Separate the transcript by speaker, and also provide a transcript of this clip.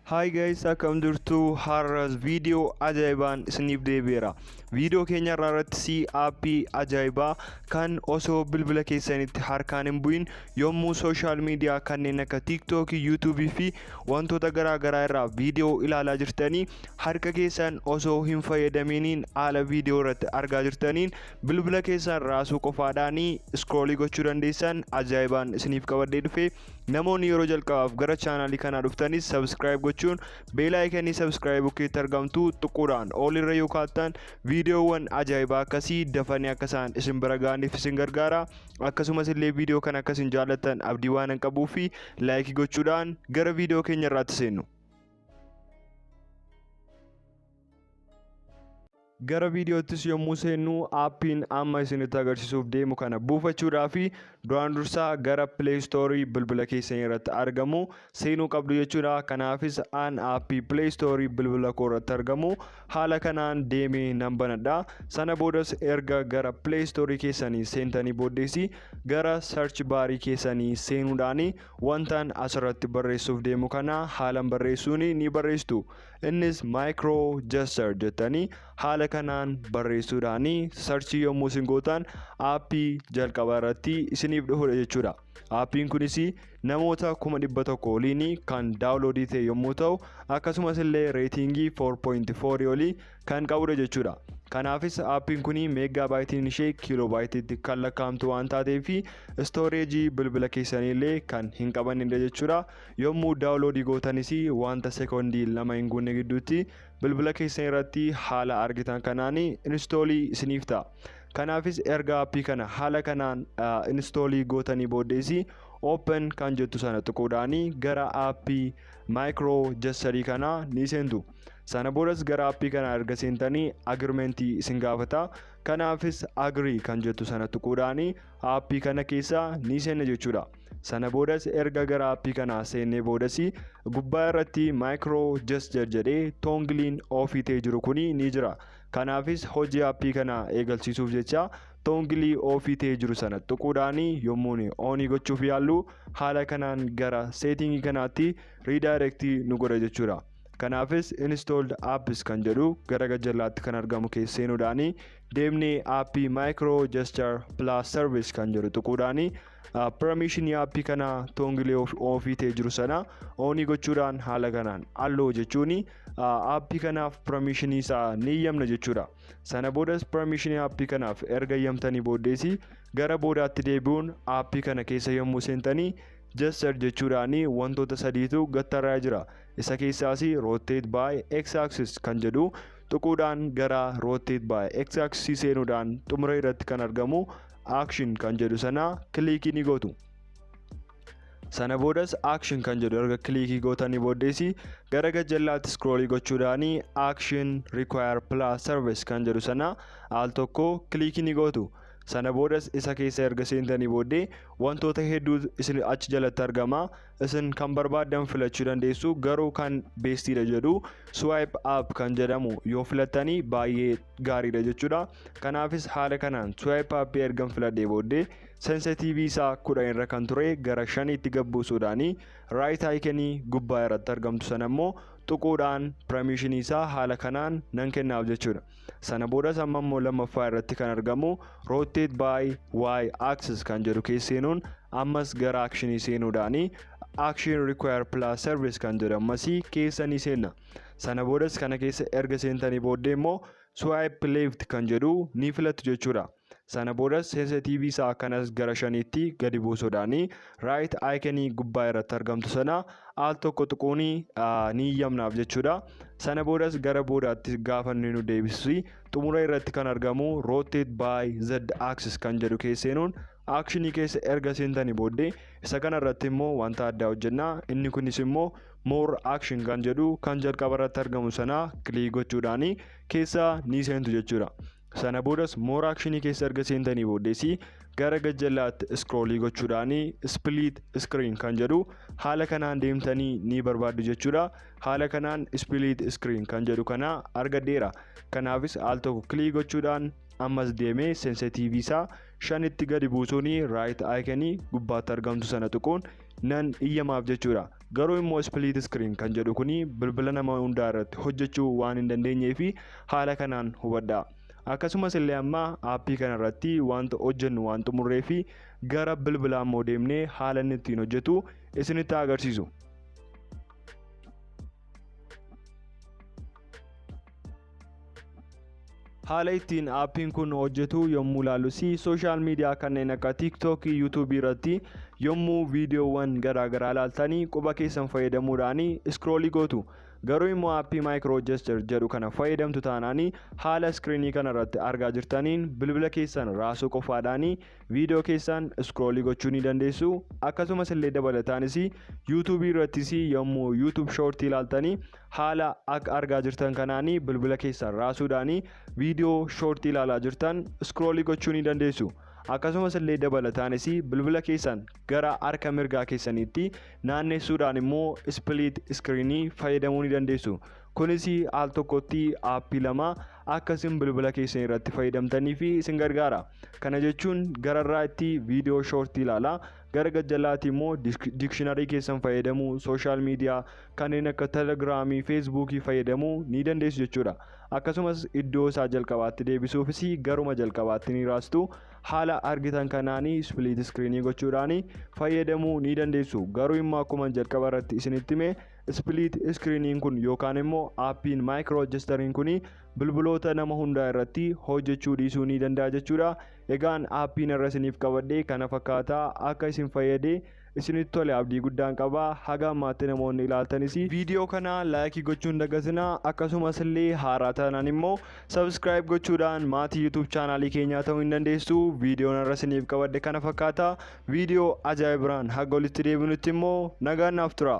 Speaker 1: Hi guys, akkam jirtu? Har'as viidiyoo ajaa'ibaan isiniif deebi'eera. Viidiyoo keenya irraa irratti aappii ajaa'ibaa kan osoo bilbila keessanitti harkaan hin bu'in yommuu social media kanneen akka TikTok, YouTube fi wantoota garaa garaa irraa viidiyoo ilaalaa jirtanii harka keessan osoo hin fayyadaminiin haala viidiyoo irratti argaa jirtaniin bilbila keessan raasuu qofaadhaan scrollii gochuu dandeessan ajaa'ibaan isiniif qabadhee dhufe. Namoonni yeroo jalqabaaf gara chaanaalii kanaa dhuftanis subscribe gochuun bell iconii subscribe bukkeetti argamtu tuquudhaan all irra yoo kaattan viidiyoowwan ajaa'ibaa akkasii dafanii akka isaan isin bira ga'aniif isin gargaara. Akkasumas illee viidiyoo kana akka isin jaallattan abdii waan hin qabuu fi likeii gochuudhaan gara viidiyoo keenya irraatti seennu. Gara viidiyoottis yommuu seennu, aappiin amma isinitti agarsiisuuf deemu kana buufachuudhaa fi duraan dursaa gara Play Store bilbila keessan irratti argamu seenuu qabdu jechuudha. Kanaafis an aappii Play Store bilbila koo irratti argamu haala kanaan deemee nan banadha. Sana boodas erga gara Play Store keessanii seentanii booddeesi gara search barii keessanii seenuudhaan wantaan asirratti barreessuuf deemu kana haalan barreessuun ni barreessitu. Innis "micro gesture" jettanii haala kanaan barreessuudhaan searchii yommuu isin gootan aappii jalqaba irratti isiniif dhufudha jechuudha. Aappiin kunis namoota 100,000 oliin kan downloadii ta'e yommuu ta'u, akkasumas illee ratingii 4.4 olii kan qabudha jechuudha. Kanaafis aappiin kun megabyteiin ishee kilobyteiitti kan lakkaa'amtu waan taateef storageii bilbila keessanii illee kan hin qabannedha jechuudha. Yommuu downloadii gootanis wanta sekoondii 2 hin guunne gidduutti bilbila keessan irratti haala argitan kanaan installii isiniif ta'a. Kanaafis erga aappii kana haala kanaan installii gootanii booddeesi "open" kan jettu sana tuquudhaan gara aappii micro gestureii kanaa ni seentu. Sana boodas gara aappii kanaa erga seentanii agreementii isin gaafata. Kanaafis "agree" kan jettu sana tuquudhaan aappii kana keessa ni seenna jechuudha. Sana boodas erga gara aappii kanaa seennee boodas gubbaa irratti "micro gesture" jedhee toggleiin offii ta'ee jiru kuni ni jira. Kanaafis hojii aappii kanaa eegalsiisuuf jecha toggleii offii ta'ee jiru sana tuquudhaan yommuu onii gochuuf yaallu haala kanaan gara settingii kanaatti redirectii nu godha jechuudha. Kanaafis "installed apps" kan jedhu gara gajjallaatti kan argamu keessa seenuudhaan deemnee aappii "micro gesture plus service" kan jedhu tuquudhaan permissionii aappii kanaa toggleii offii ta'ee jiru sana onii gochuudhaan haala kanaan "allow" jechuun aappii kanaaf permissionii isaa ni eeyyamna jechuudha. Sana boodas permissionii aappii kanaaf erga eeyyamtanii booddeesi gara boodaatti deebi'uun aappii kana keessa yommuu seentanii "gesture" jechuudhaan wantoota sadiitu gattarraa jira. Isa keessaas "rotate by x axis" kan jedhu tuquudhaan gara "rotate by x axis" seenuudhaan xumura irratti kan argamu "action" kan jedhu sana clickii ni gootu. Sana boodas "action" kan jedhu erga clickii gootanii booddeesi gara gajjallaatti scrollii gochuudhaan "action require plus service" kan jedhu sana al tokko clickii ni gootu. Sana boodas isa keessa erga seentanii booddee wantoota hedduu isin achi jalatti argama. Isin kan barbaaddan filachuu dandeessu, garuu kan bestiidha jedhu "swipe up" kan jedhamu yoo filattanii baay'ee gaariidha jechuudha. Kanaafis haala kanaan "swipe up" ergan filadhee booddee sensitiivii isaa 10 irra kan ture gara 5tti gad buusuudhaan right iconii gubbaa irratti argamtu sana immoo tuquudhaan permissionii isaa haala kanaan nan kennaaf jechuudha. Sana boodas amma immoo lammaffaa irratti kan argamu "rotate by y axis" kan jedhu keessa seenuun ammas gara actionii seenuudhaan "action require plus service" kan jedhu ammasii keessa ni seenna. Sana boodas kana keessa erga seentanii booddee immoo "swipe left" kan jedhu ni filattu jechuudha. Sana boodas sensitiivii isaa kanas gara 5tti gadi buusuudhaan right iconii gubbaa irratti argamtu sana al tokko tuquun ni iyyamnaaf jechuudha. Sana boodas gara boodaatti gaafa inni nu deebisu xumura irratti kan argamu "rotate by z axis" kan jedhu keessa seenuun actionii keessa erga seentanii booddee isa kana irratti immoo wanta addaa hojjenna. Inni kunis immoo "more action" kan jedhu kan jalqaba irratti argamu sana click gochuudhaan keessa ni seentu jechuudha. Sana boodas "more actionii" keessa erga seentanii booddeesi gara gajjallaatti scrollii gochuudhaan "split screen" kan jedhu haala kanaan deemtanii ni barbaaddu jechuudha. Haala kanaan "split screen" kan jedhu kana argadheera. Kanaafis al tokko click gochuudhaan ammas deemee sensitiivii isaa 5tti gadi buusuun right iconii gubbaatti argamtu sana tuquun nan iyyamaaf jechuudha. Garuu immoo split screen kan jedhu kuni bilbila nama hundaa irratti hojjechuu waan hin dandeenyee fi haala kanaan hubadhaa. Akkasumas illee amma aappii kana irratti wanta hojjennu waan xumurree fi gara bilbilaa immoo deemnee haala inni ittiin hojjetu isinitti agarsiisu. Haala ittiin aappiin kun hojjetu yommuu ilaallu, social media kanneen akka Tiiktookii, Yuutuubii irratti yommuu viidiyoowwan garaagaraa ilaaltanii quba keessan fayyadamuudhaan scroll gootu. Garuu immoo aappii Micro Gesture jedhu kana fayyadamtu taanaanii haala iskiriinii kana irratti argaa jirtaniin bilbila keessan raasuu qofaadhaan viidiyoo keessan scroll gochuu ni dandeessu. Akkasumas illee dabalataanis Yuutuubii irrattis yommuu YouTube Short ilaaltanii haala akka argaa jirtan kanaanii bilbila keessan raasuudhaan viidiyoo short ilaalaa jirtan scroll gochuu ni dandeessu. Akkasumas illee dabalataanis bilbila keessan gara harka mirgaa keessaniitti naannessuudhaan immoo split screenii fayyadamuu ni dandeessu. Kunis al tokkotti aappii lama akkasiin bilbila keessan irratti fayyadamtanii fi isin gargaara. Kana jechuun gararraa itti viidiyoo short ilaalaa, gara gajjalaatti immoo dictionary keessan fayyadamuu, social media kanneen akka Telegiraamii, Feesbuukii fayyadamuu ni dandeessu jechuudha. Akkasumas iddoo isaa jalqabaatti deebisuufis garuma jalqabaatti ni raastu. Haala argitan kanaanii split screenii gochuudhaan fayyadamuu ni dandeessu. Garuu immoo akkuma jalqaba irratti isinitti hime, split screeniin kun yookaan immoo aappiin Micro Gestureiin kun bilbiloota nama hundaa irratti hojjechuu dhiisuu ni danda'a jechuudha. Egaan aappiin irra isiniif qabadhee kana fakkaataa. Akka isin fayyadee isinitti tole abdii guddaan qaba. Haga ammaatti namoonni ilaaltanis viidiyoo kana like gochuun dagatinaa. Akkasumas illee haaraa taanaan immoo subscribe gochuudhaan maatii YouTube chaanaalii keenyaa ta'uu hin dandeessu. Viidiyoon irra isiniif qabadhe kana fakkaata. Viidiyoo ajaa'ibiraan haga walitti deebinutti immoo nagaan naaf tura.